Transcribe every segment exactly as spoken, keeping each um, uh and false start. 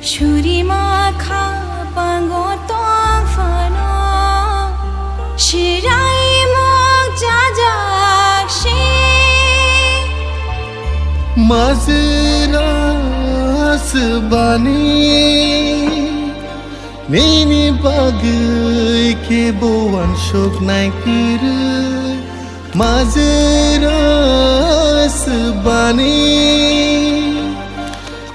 Churima kha pango tong phano, sirai mok jajak si. Majra swbani, nini bagwi kebo wansuk nai kwrwi. Majra swbani,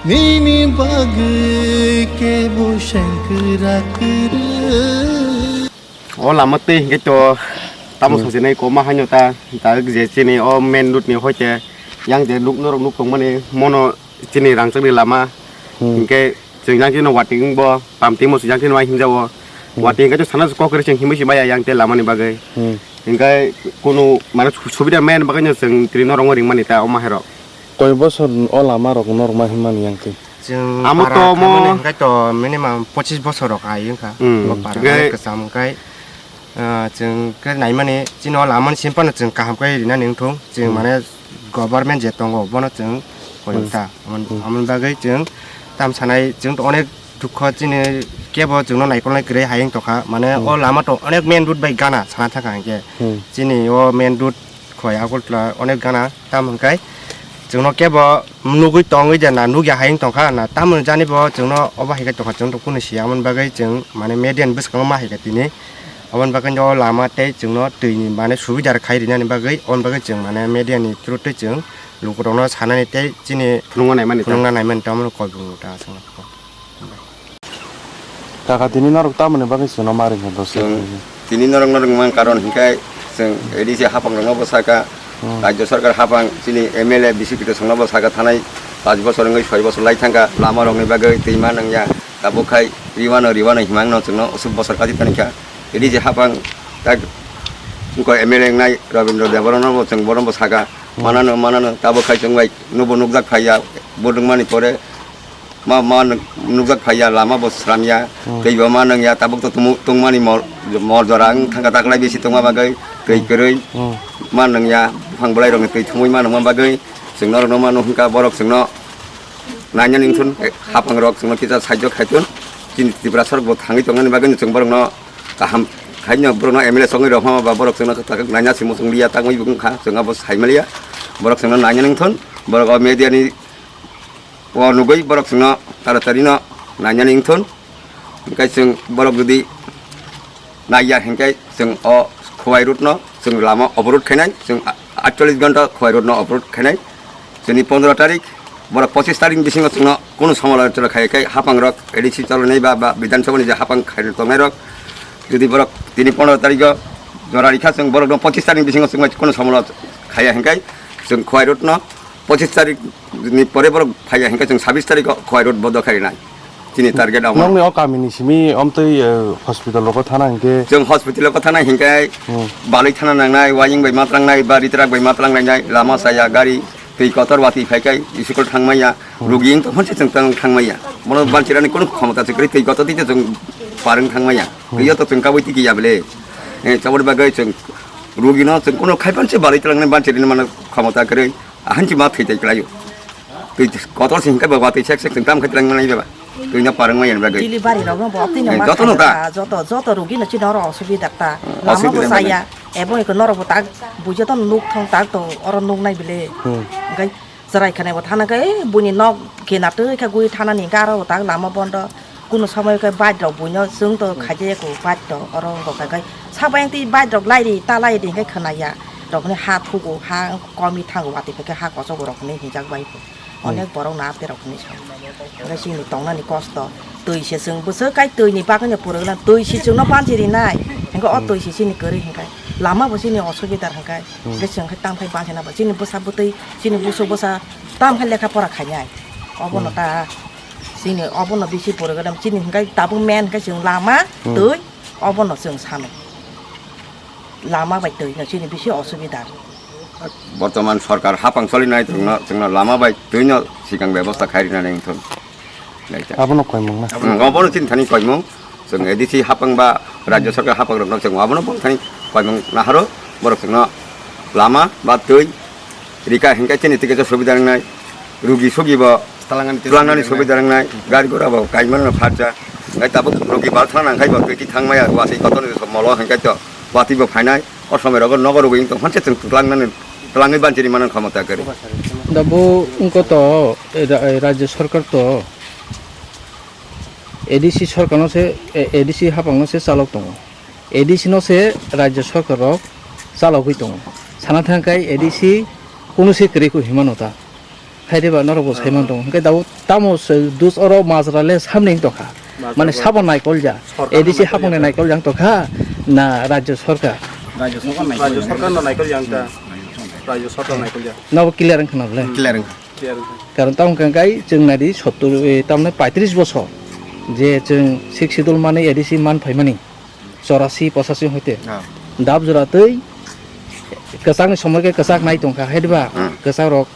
nini bagwi kebo sengkrak kwrwi. O lama twi hinkhe to tamo Hmm. sajinai koma haino ta, ta je chini o main road ni hoite yang je nuk norok nuk tongmani mono chini rangchakni lama Hmm. hinkhe chwng yang chini watwi wngbo pamtwi mo chwng yang chini wai hinjao Hmm. watwi hinkhe to sana kok kwrwi chwng himwi se maya yang tei lamani bagwi Hmm. hinkhe kunu mane subida maya bagwi no chwng tini norok ringmani ta o maherok. Koi bosor o lama rok norok ma himani yang twi? Chwng Amo para to mo khamani hwnkhe to minimum pochis bosor rok hai wngkha. Hmm. Bo para Hwnkhe hai kwcham hwnkhe, ah, chwng khe naimani chini o lamani simi phano chwng kaham khe rinani wngthung. Chwng Hmm. mane government je tongo bono chwng Hmm. koyokta. Amon, Hmm. amoni bagwi chwng tam sanai chwng to onek dukho chini kebo chwngno naikolnai kwrwi hai wng tongkha. Mane Hmm. o lama to onek main road bai gana sana thangkha hinkhe. Hmm. Chini o main road Khowai Agartala onek gana, tamo hwnkhe chwngno kebo nugwi tongwi de na nukya hai wng tongkha na, tamo jani bo chwngno obo hai khe tongkha, chwng to kunu siya, aboni bagwi chwng mane media ni bwskango ma hai kha tini, aboni bagwi o lama tei chwngno twi ni mane subida rw khai rinani bagwi, aboni bagwi chwng mane media ni through twi chwng lukurokno sanani tei chini Phunukna naimani ta. phunukna naimani tamo koi bwrwi ta chwngno. Kaka, tini norok tamoni bagwi chwngno ma ringkha dosya Chwng hwnwi? Tini norok norok mang karon hinkhe chwng A D C hapang rokno bo saka, Hmm. Rajya Sarkar hapang chini M L A B C P to songno bo saka thanai paanch bosor wngwi soi bosor lai thangkha lama rokni bagwi twi ma nangya tabuk khai riwano riwano himang no chwngno usuk bosor kaji tani kha A D C hapang tak wngkha M L A wngnai Rabindra Debbarma no bo chwng bono bo saka Hmm. manano manano tabuk khai chwng bai nubo nukjak phaiya bo nukmani pore Ma, ma nwk-, nukjak phaiya, lama bo sramya, Hmm. twi bo ma nangya, tabuk to tumu-, tungmani mol, mol jora wng thangkha taklai bisi tongma bagwi, twi Hmm. kwrwi Hmm. ma nangya, buphang bwlai rokni twi thumui ma nangma bagwi, chwng norokno ma nuhunka, borok chwngno nainani wngthun, eh, hapang rok chwngno kisa sahajyo khaithun, chini Tripura sorok bo thangwi tongnani bagwi chwng borokno kaham khaino, borokno M L A songwi rok ma ba borok chwngno naina se muchung liya, tangwi bo wngkha, chwng abo saimaliya, borok chwngno nainani wngthun, borok o media ni O nugwi borok chwngno taratari no nainani wngthun. Hinkhe chwng borok jodi naiya hinkhe chwng o Khowai road no chwng lama oborod khainai, chwng a-, aitchollish ghonta Khowai road no oborod khainai. Chwngni pondro tarik, borok pochis tarik bisingo chwngno kunu somalochona khai khai hapang rok A D C cholonai ba, ba Bidhan Sabha ni je hapang khai tongnai rok, jodi borok tini pondro tarigo jora rikha chwng borok no pochis tarik bisingo chwng bai kunu somalochona khaiya hinkhe chwng Khowai road no pochis tarik ni pore borok phaiya hinkhe chwng sabis tarikh o Khowai road bondo kharinai. Chini target amo. Nokni o kamini simi omtwi, eh, hospital rogo thana hinkhe? Chwng hospital rogo thana hinkhe Hmm. balwi thana nangnai, waying bai matrangnai, ba ritrak bai matrangnai, lama saya, gari, twi kotor watwi phaikhai, school thangmaya, Hmm. rugi wng tongkha se chwng tang thangmaya. Bono banchirani kono khomota se kwrwi, twi kotor twi se chwng parwng thangmaya. Hmm. Twi o to chwng kabui tiki ya bele. Eh, chaboni bagwi chwng rugi no chwng kono khaipan se balwi tlangnai banchirini mano khomota kwrwi. Ahan si ma thwi tai kwlaio. Twi kotor sing khe ba twi sek sek sing tam khe twlang manai ba. Twi no parang mai ba. Delivery rok no bo twi no Eh, ma joto no khai ta. Joto, joto rugi no chini oro osubida ta. Hmm, lama bo osubida saya. Ebo iko norok bo tak bujo to nuk thong tak to oro nuk nai bile. Hmm. Gai chwrai khane bo thana khe buini nok kena twi khe gui thana ni garo bo tak lama bondo. Kuno somoi khe bike rok buino chwng to khaijak ya ko bike rok oro wng kha khe sabo yang twi bike rok lai ri ta lai ri khe khwna ya rok ni ha thugo ha komi thango watwi khe ha kochok rok hinwi hinjak bai bo. Hmm. Onek borok no ate rok hinwi sa khe chini tong nani kosto twi se chwng bwswk kai twi ni bagwi no pwrwk nang twi se chwng no banchi ri nai hinkhe o Hmm. twi se chini kwrwi hinkhe lama bo chini osubidar hinkhe Hmm. hinkhe chwng khe tam khai banchi na bo chini bwsa bwtwi chini busu bwsa tam khai lekha pora khai nai obo no Hmm. ta. Chini obono bisi porigodam, chini hinkhe tabuk main hinkhe chwng lama, Hmm. twi, obono chwng sano. Lama bai twi no chini bisi osubida. Bortoman sorkar hapang solinai chwngno, chwngno lama bai twi no sikang bebosta khai rinani wngthun. Abono koimung na? Hmm, obono chini thani koimung. Chwng A D C hapang ba Rajya Sarkar hapang rokno chwng abono bwthai koimung naharo, borok chwngno lama ba twi rika hinkhe chini twi kaisa subida wngnai, rugi sugi bo Twlangnani, twlangnani subida wngnai, gari gora bo kaimano phatsa. Ngai tabuk rogi bal thana nangkhai bo twi thangmaya, watwi kotorni molo hangkai to, watwi bo phainai, o somoi rogo nogo rogwi wngtong, phanse chwng twlangnani, twlangwi banchini mano khomota kwrwi. Da bo wngkha to, eh, ra-, eh, Rajya Sarkar to, A D C sarkarno se, eh, A D C haphangno se chalok tongo. A D C no se Rajya Sarkar rok chalogwi tongo. Sana thangkhai A D C kunu se kwrwi kho hinmano ta. Hai de ba norok bo saiman tongo. Hwnkhe dabo tamo se dus oro majra le samni wng tongkha. Mane sabo naikol ja. A D C haphangni naikol jang tongkha na Rajya Sarkar? Rajya Sarkar no naikol jang ta. Rajya Sarkar naikol jang. Nabo clear wngkha na bole? Clear wngkha. Karon tamo hwnkha khe chwng nai di sottor, eh, tamni paitris bosor je chwng Sixth Schedule manwi A D C man phaimani chorasi pochasi hoite. Ah. Dab jora twi kwchakni somoi khe kwchak nai tongkha, hai diba? Hmm. Kwchak rok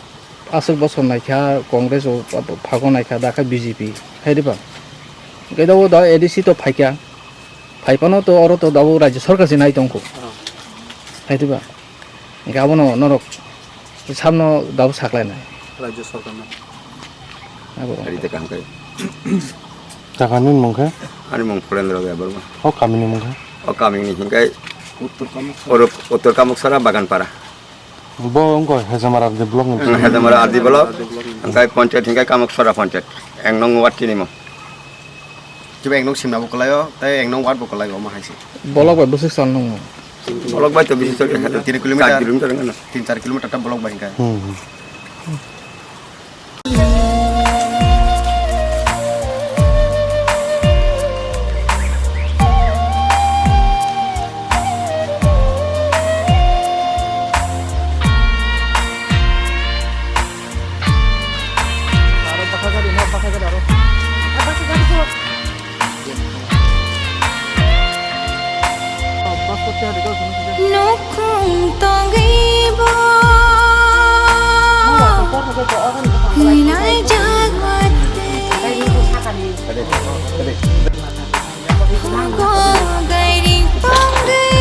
aswk bosor naikha Congress o phago naikha, dakha B J P, hai diba? Hwnkhe da o da A D C to phaikha, phaiphano to oro to da o Rajya Sarkar se nai tongkho. Ah. Hai diba? Hingke abono norok samno dabo saklainai. Rajya Sarkarno. Abo. Ari de kaham kai. Chakani mung khe? Ani mung Pholendra Debbarma. O kamini mung khe? O kamini hingkai Uttor Kamuksara. Oro Uttor Kamuksara Baganpara. Bo wngkha Hejamara R D block ni. Hmm, Hejamara R D block. Hejamara R D block ni. Hingkai panchayat hingkai Kamuksara panchayat. Eng nong ward tini mo. Kiba ek nong simna bo kwlaio, tei ek nong ward bo kwlaio, omo hai se. Bolok bai bwswk sal nung? Bolok bai to bisi choli hai. Tini kilometer. Char kilometer wngkha na. Tin char kilometer ta bolok bai hingkha. Hmm, hmm. Aro bwkha gari, no, bwkha gari aro. Nukhung tongwi bo hinai jagwate. Nukhung gairi tongwi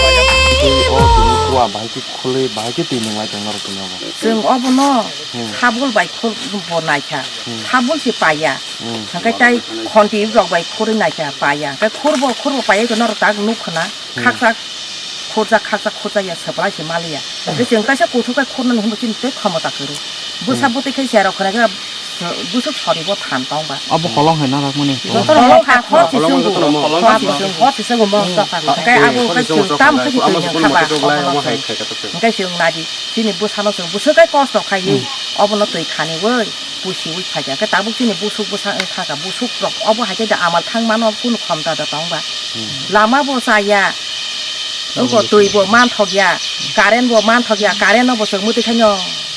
bo. Twi o tini kua bahai khe khulwi, bahai khe twi nung lai tong norok tini obo. Chwng obono hmm. Habul bai khur bo naikha. Hmm. Habul se paiya. Hmm. Hwnkhe tai khonti rok bai khurwi naikha paiya. Hwnkhe khurbo, khurbo paiya khe norok tak nuk khna. Hmm. Khaksa khurjak, khaksa khurjak ya, swplai se maliya. Hmm. Hwnkhe chwng kaisa kuthuk khe khurnani hinwi chini tei khomota kwrwi. Bwsa hmm. Bwtwi khe cherok khna khe, bwswk sori bo than tong ba. Abo holong hai narakmani. Joto no hor, hor se chwng bo. Hor se chwng bo. Hor se chwng bo. Hmm. Hwnkhe abo khe chwng tam khe twi nung kha ba. Hwnkhe chwng nadi. Chini bwsano chwng bwswk kai kosto khaiwi, hmm. Obono twi khaniwi, pusiwi phaikha. Khe tabuk chini busuk bwsa wng kha kha, busuk rok obo hai khe da amal thang mano kunu khomta da tong ba. Hmm. Lama bo chaya, wngkho twi bo manthok ya, current bo manthok ya, current no bo chwng mwtwi khaino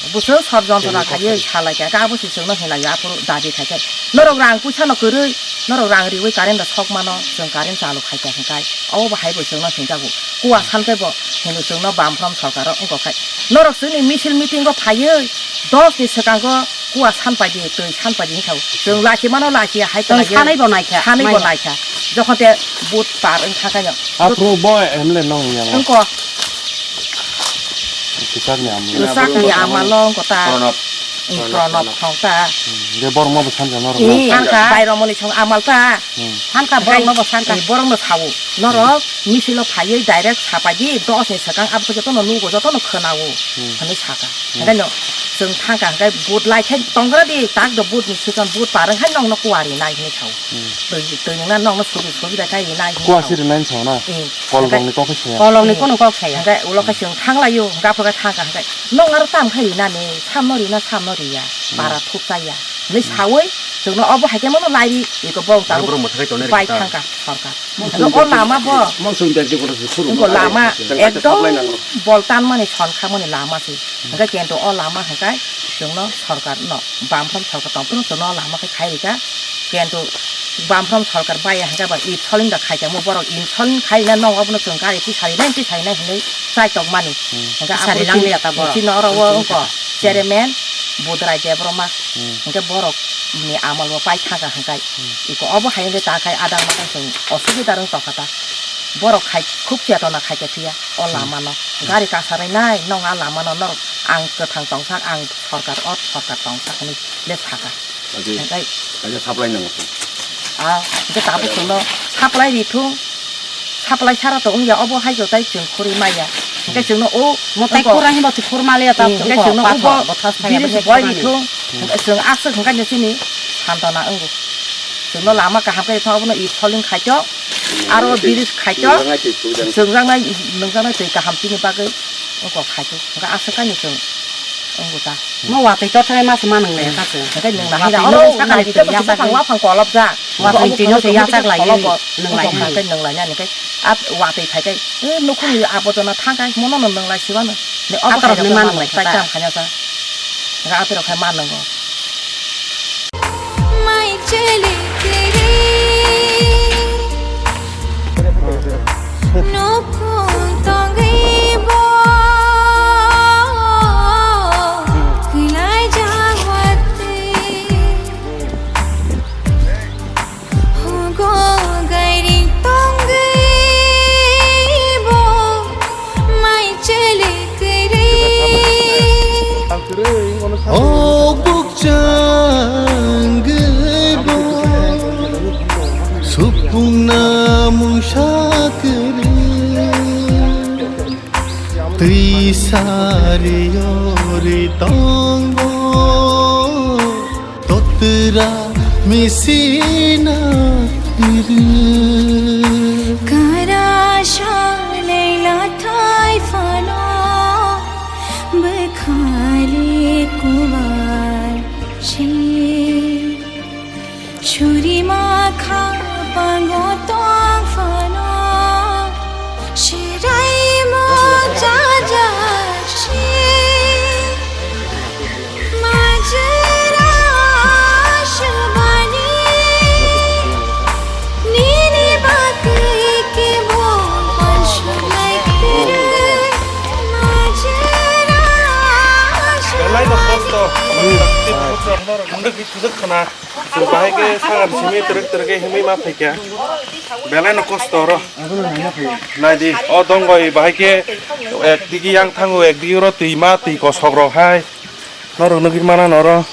bwswk sor jontona khaiwi salaikha, khe abo se chwngno hinlaio aphuru dabi khai khe. Norok rang puisa no kwrwi, norok rang riwi current da sok mano, chwng current chalu khaikha hwnkhe. Obo bo hai bo chwngno hwnjago. Kua san khe bo hino chwngno bamphrom sorkaro wngkha khe. Norok chwngni misil meeting o phaiwi dos ni swkango kua san paidi, twi san paidi hinkhao. Chwng lachimano lachiya hai chwng sanai bo naikha. Sanai bo naikha. Jokhon te vote par wngkha khe no. Aphuru bo M L A nong ya. Wngkha. Kwchakni amal. Kwchakni amal wngkha ta. Pranab. Pranab thong ta. Hmm. Je borok ma bo san jana rok. Sankha. Bai romoni song amal ta. Hmm. Sankha borok no bo sankha. Borok no sao. Norok misilo phaiwi direct sapaidi dos ni swkang abo joto no nugo, joto no khwnao. Hmm. Hwnwi saka. Hmm. Hwnkhe no chwng thangkha hwnkhe vote lai khe tongra di tak do vote ni swkang vote par wngkha nokno kuari nai hwnwi sao. Hmm. Twi, twi nungna nokno subi subi da khai rinai hwnwi sao. Kuasi rinai sao na? Eh. Kolbongni kok khe saya. Kolbongni kono kok saya. Hwnkhe ulo khe chwng thanglaio, hwnkhe aphuru khe thangkha hwnkhe nong aro tam khai rinani, samno rina, samno riya, para thuk chaya. Hwnwi sawi chwngno obo hai khe mano lairi, iko bong tabuk bai thangkha sorkar. Hwnkhe o lama bo, iko lama ekdom bol tanmani son khamani lama se. Hwnkhe kento o lama hwnkhe chwngno sorkar no, bamphrom sorkar tongphuru chwngno o lama khe khai rikha. Kento bamphrom sorkar baiya hwnkhe ba insulin da khaikha mo borok insulin khaina nong obono chwng gari tisari nai tisari nai hinwi chai tongmani. Hwnkhe aphuru chini oro o wngkha chairman Budrai Debbarma. Hwnkhe borok ni amal bo pai thangkha hwnkhe iko obo hai wngkhe ta khai adang ma chwng osubida rwng tongkha ta. Borok khai khub chetona khaikha phiya o lama no. Gari kasarai nai nong a lama no norok Ang kwthang tongsak, ang sorkar, o sorkar tongsak hwnwi le sakha. Kaisa, hwnkhe kaisa supply nango. Ah, hwnkhe tabuk chwngno supply rithung, supply sara to wngya, obo hai jotai chwng khurwi maya. Hwnkhe chwngno o motai khura hinba to khur maliya ta, hmm, hwnkhe chwngno pathor, obo bothas thaya bridge bwlai khurmani rithung, hmm, hwnkhe chwng aswk hwnkhe chini santona wngo. Chwngno lama kaham khe rithung, obono i soling khaito, aro bridge khaito, chwngjaknai, nungjaknai twi kaham chini bagwi wngkha khaito. Hwnkhe aswk kainwi chwng wngbo ta. Mo watwi chotharai ma se ma nwnglai ta se. Hwnkhe nwng nahai watwi da, oro nungwi sakani naidi tei tei buphang yasak waphang kolopjak. Watwi tino se yasak lai nunglainani. Hwnkhe nwnglainani khe a watwi phai khe, e, nukhungni abojona thang khe mono no nwnglai siwano. Ne obo atorok khaina ni ma nwnglai kha ta. Tam khaina sa. Hwnkhe atorok khai ma nwngo. Mai chele kere. Nukhung tongwi bo kwlai jagwate. Hugo gairing tongwi bo mai chele kere. O bukchang gebo supungna mungsa kere. Twi sari ori tongbo. Totra misina iru. Kara shalai lathai phano bwkhali kubar si. Churi makha pango tong phano. Shiraimo jajak shi majra shubani nini bakwi kebo panshuklai kere majra Belai no kosto. Tip putra no rok nungwi thuduk khna. Chwng bahai khe sagan simi twrwk twrwk khe himwi ma phaikha. Belai no kosto oro. Nai di, o dongoi bahai khe ekdigi yang thango, ekdigi oro twi ma, twi kosok rok hai. Norok nugwi mana noro.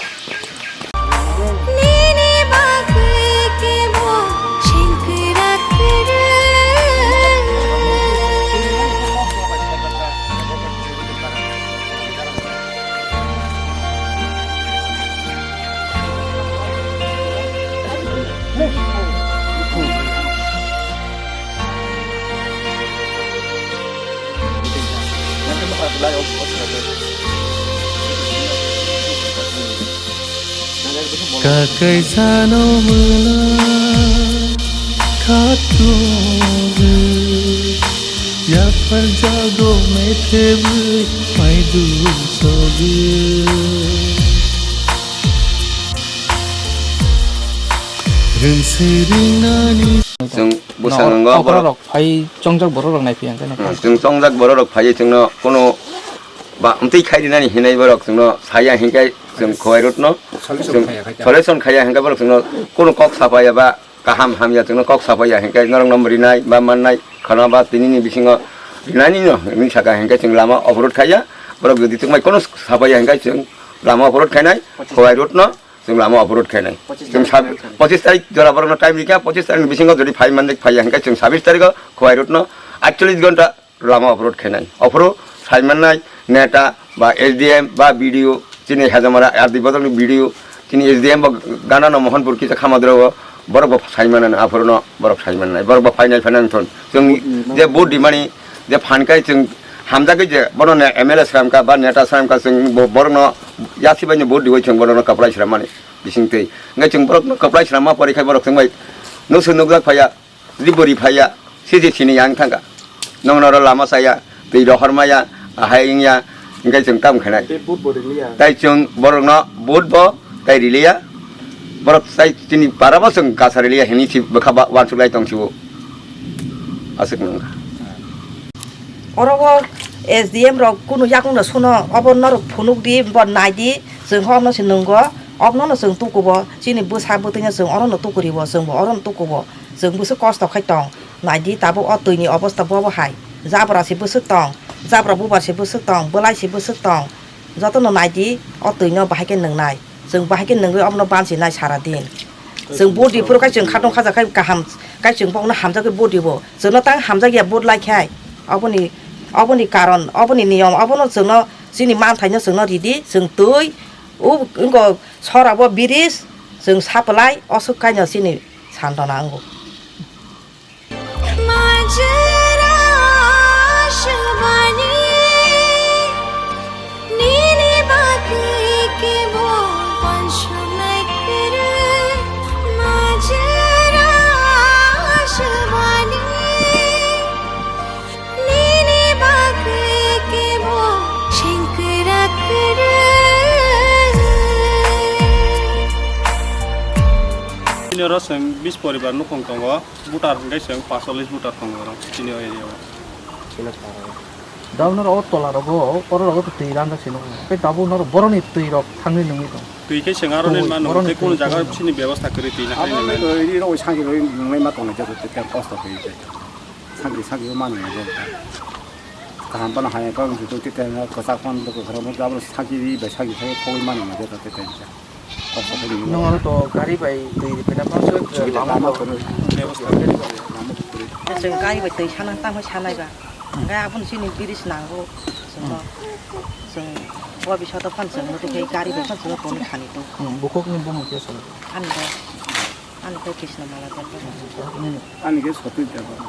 Kakai sano mula khatung yapar jago methebwi maidu sogi. Ring siring nani. Chwng bwskango okra rok phai chongjak borok rok nai phiya hwnkhe. Hmm, chwng chongjak borok rok phai chwngno kono ba amtwi khai rinani hinai borok chwngno saya hinkhe chwng khowai rotno solution khaya hinkhe borok chwngno kono kok sapaya ba kaham hamya chwngno kok sapaya hinkhe norok no rinai ba mannai khana ba tinini bisingo rinani no hinwi saka hinkhe chwng lama oborot khaiya borok jodi chwngbai kono sapaya hinkhe chwng lama oborot khainai khowai rotno. Chwng lama oborot khainai. Chwng sab-, pochis tarik jora borokno time rikha, pochis tarik ni bisingo jodi phai manjak phaiya hinkhe chwng sabis tariko khowai rotno aitcholish gonta lama oborot khainai. Ophuru sai mannai neta ba S D M ba B D O, chini Hajamara R D bodolni B D O, chini S D M bo ganano Mohanpur kisa khamadrogo, borok bo sai manani aphuruno borok sai mannai. Borok bo phainai phainai thon. Chwng je vote dimani je phan kai chwng hamjagwi je bono ne M L A sramkha ba neta sramkha chwng bo-, borokno yasibaino vote diwi chwng borokno kwplai srammani bisingtwi. Hwnkhe chwng borokno kwplai sramma porikhai borok chwngbai nusu nukjak phaiya, ribori phaiya, siji sini yang thangkha. Nokno oro lama chaya, twi rohor maya, ahai wngya, hwnkhe chwng tamo khainai. Tei vote bo riliya. Tai chwng borokno vote bo tai riliya. Borok tai chini para bo chwng kasa riliya hinwi si bwkha ba uansuk lai tong sio. Aswk nung kha. Oro o S D M rok kunu yakung no suno, obo norok phunuk di, bo nai di, chwng khe omo se nungo, obono no chwng tukubo, chini bwsa bwtwi no chwng oro no tukuribo, chwng bo oro no tukubo, chwng bwswk kosto khai tong, nai di tabuk o twi ni obosta bo bo hai, jabra se bwswk tong, jabra bubar se bwswk tong, bwlai se bwswk tong, Jotono nai di, o twi no bahai khe nwngnai. Chwng bahai khe nwngwi obono bansi nai sara din. Chwng body phuru khai chwng khatong khaja khai kaham, khai chwng bokno hamjagwi body bo. Chwngno tang hamjak ya body lai khai. Oboni, oboni karon, oboni niyom, obono chwngno chini manthaino chwngno ridi, chwng twi, o wngko sora bo biris, chwng supply, osuk kaino chini santona wngo. Majra Ashwani, nini bagwi kebo panchulai kere. Majra Ashwani, nini bagwi kebo shengkra kere. Ini oro chwng bis poribar nukhung tongo. Voter hwnkhe chwng paanchchollish voter tongo oro chini o area o. Chini para o. Da uno o tola rogo, oro rogo to twi randa sino. Tei tabuk noro boroni twi rok thangwi nungwi tong. Twi khe chwng aro nini mano boroni tei twi kunu jaga rok chini bebostha kwrwi twi na hai nini mano. Iri rok sangki rok nungnai ma tongnai jesa tei kosto khe tei. Sangki sangki mano na jesa. Kaham pano hai khe wngsi twi tei kwchak pano kwkhwrang pano sangki ri bai sangki sangki thogwi mano na jesa tei. Nwng oro to gari bai twi riphaina phano se lama to. Chwng gari bai twi sana tamo sanai ba. Hwnkhe aboni chini bridge nango. Chwngno, chwng o bisoto phano chwngno tei gari bai phano chwngno toni khani to. Hmm, bukhukni bumung khe sir? Ani bo, ani khe Krishna Mala Debbarma. Ani khe Satish Debbarma.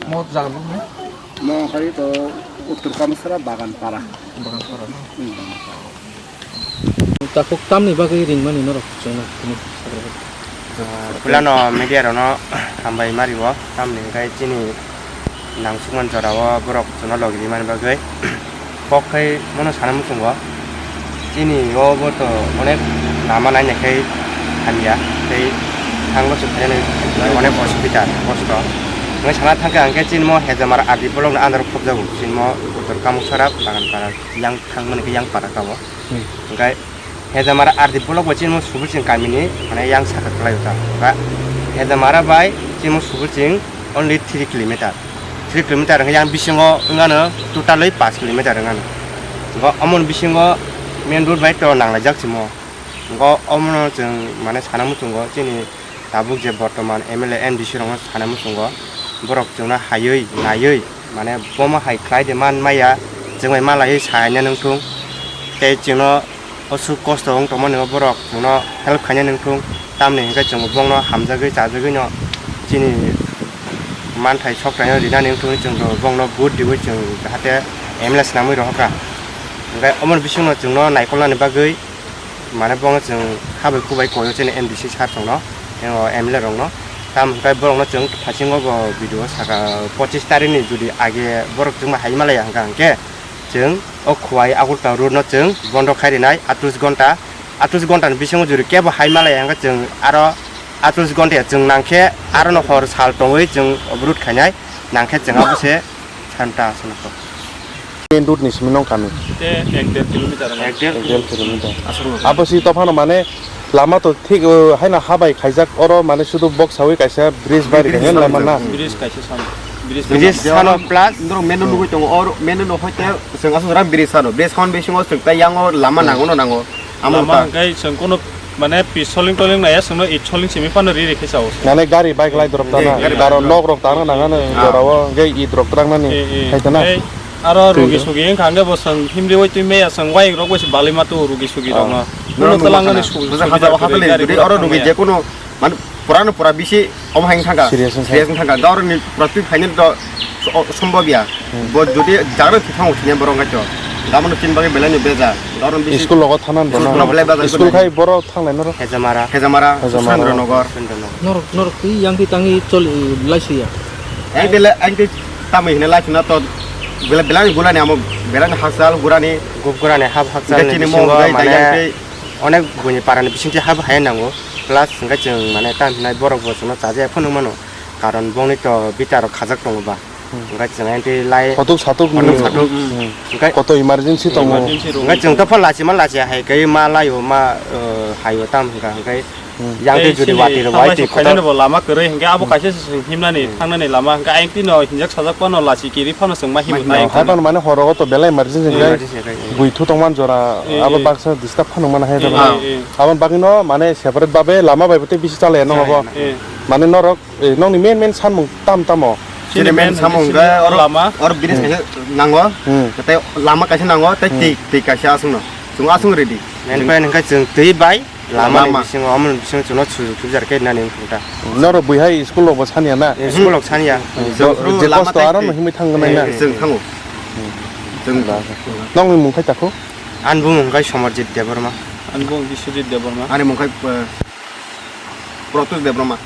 Mo jaga bumung? Mo khai to Uttor Kamasara Bagan Para. Bagan Para no? Hmm. Takhuk tamni bagwi ringmani norok chwngno hwnwi sagra. Ah, Pulano media rokno hambai mario, tamni hwnkhe chini nangsukmani jorao borok chwngno logi rimani bagwi. Kok khai mono sana muchungo, chini o bo to onek lama naina khai hamya, tei thango se phainani onek osubida, kosto. Hwnwi sana thangkhe ang khe chini mo Hejamara R D block ni under o phobjago, chini mo Uttor Kamuksara, Baganpara, yang thangmani khe yang para ka bo. Hmm. Hwnkhe Hejamara R D block bai chini mo Subilching kamini, mane, yang saka kwlai o ta. Ba Hejamara bai chini mo Subilching only three kilometer. Three kilometer hwnkhe yang bisingo wngano totally paanch kilometer wngano. Hwnkhe omoni bisingo main road bai to nanglaijak chimo. Hwnkhe omono chwng, mane, sana muchungo chini tabuk je bortoman M L A, M D C rokno sana muchungo, borok chwngno haywi naiwi, mane, bomo hai khlai de man maya, chwng bai malaiwi sahaina nung thung, tei chwngno osuk kosto wng tongmani bo borok chwngno help khaina nung thung, tamni hwnkhe chwng bongno hamjagwi chajagwino chini manthai sokthai no rina nung thung, chwng bongno vote riwi chwng jahate M L A swnamwi rohorkha. Hwnkhe omoni bisingno chwngno naikolnani bagwi, mane, bono chwng habai kubai koyo chini M D C sir chwngno, o M L A rokno. Tamo hwnkhe borokno chwng phasingo bo video saka pochis tarikni jodi age borok chwngma hai malaya hwnkha hwnkhe chwng o Khowai Agartala road no chwng bondo khai rinai atris gonta, atris gonta ni bisingo jodi kebo hai malaya hwnkhe chwng aro atris gonta ya chwng nangkhe aro no hor sal tongwi chwng obrood khainai nangkhe chwng abo se. Santa aswk nokho. Main road ni simi nong kami. Te ek der kilometer wng. Ek der. Ek der kilometer. Aswk nokho. Abo si tophano mane lama to thik, uh, haino habai khaijak oro mane sudu box sawi kaisa bridge bai rikha lama na. Bridge kaisa sam. Bridge sano plus. Ndoro main road nugui tongo, or main road no hoite chwng aswk ram bridge sano. Bridge hwn bisingo chwng tai yango lama nango no nango. Amo lama ta. Hwnkhe chwng kono mane pis soling toling naiya, chwngno it soling simi phano ri ri khe chao. Mane gari bike lai drop tana, gari bike karon drop. Nok rok tana nangano jorao hwnkhe it rok twrang nani hai tana. Tei aro rugi sugi wngkha hwnkhe bo chwng himri oi twi maya chwng wayeng rok bai se balai ma tu rugi sugi rokno. Bono twlang nani sugi sugi rok oro rugi jekunu mane pura no pura bisi omo hai thangkha. Serious wngkha. Serious wngkha. Gaurni pura twi final to so-, sombobya. Bo jodi jagano thithang uthina borok ngai to. Gamono tin bagwi belai no beja. Gaurni bisi school logo thanan bono. School logo belai beja. School khai borok thanglai noro. Hejamara. Hejamara, Hejamara. Surendranagar. Norok, norok twi yang twi tangwi choli, lai suya. Ang twi le, ang twi tamwi hine lai suna to bela, belai gulani amo belai hakchal gurani. Gub gurani hab hakchal ni bisingo mane onek buini parani bisingtwi hab hai nango. Plus hwnkhe chwng mane tam hinai borok bo chwngno chajakya phano mano. Karon bongni to bita rok khajak tongo ba. Hwnkhe chwng entry lai. Photok satok ni. Photok satok. Hwnkhe koto emergency tongo. Hwnkhe chwng to phano lachima lachia hai khe ma laio ma, uh, haio tam hwnkha hwnkhe Yang tei jodi watwi rok, watwi kotor. Khainani bo lama kwrwi, hwnkhe abo kaisa se chwng himnani thangnani lama, hwnkhe ayang tino hinjak sajak phano lachi kiri phano chwng ma himo. Hai phano mane horo to belai emergency hwnkhe. Emergency hwnkhe. Bui thu tongman jora, abo baksa disturb phano mana hai. Abo bagwino mane separate babe lama bai bwtwi bisi chalaya no abo. Mane norok, nokni main main sanmung tam tamo? Chini main samung hwnkhe oro lama. Oro bridge kaisa nango, tei lama kaisa nango, tei twi, twi kaisa aswkno. Chwng aswk ready. Main point hwnkhe chwng twi bai lama ni bisingo, omo ni bisingo chwngno sujuk sujar khe nani wngkha ta. Norok bui hai school rok bo sanya na? School rok sanya. Je kosto aro no himwi thangna na. Chwng thango. Chwng. Nokni mung khai takhu? Ani bumung khai Somarjit Debbarma. Ani bumung Biswajit Debbarma. Ani mung khai, eh, Protus Debbarma.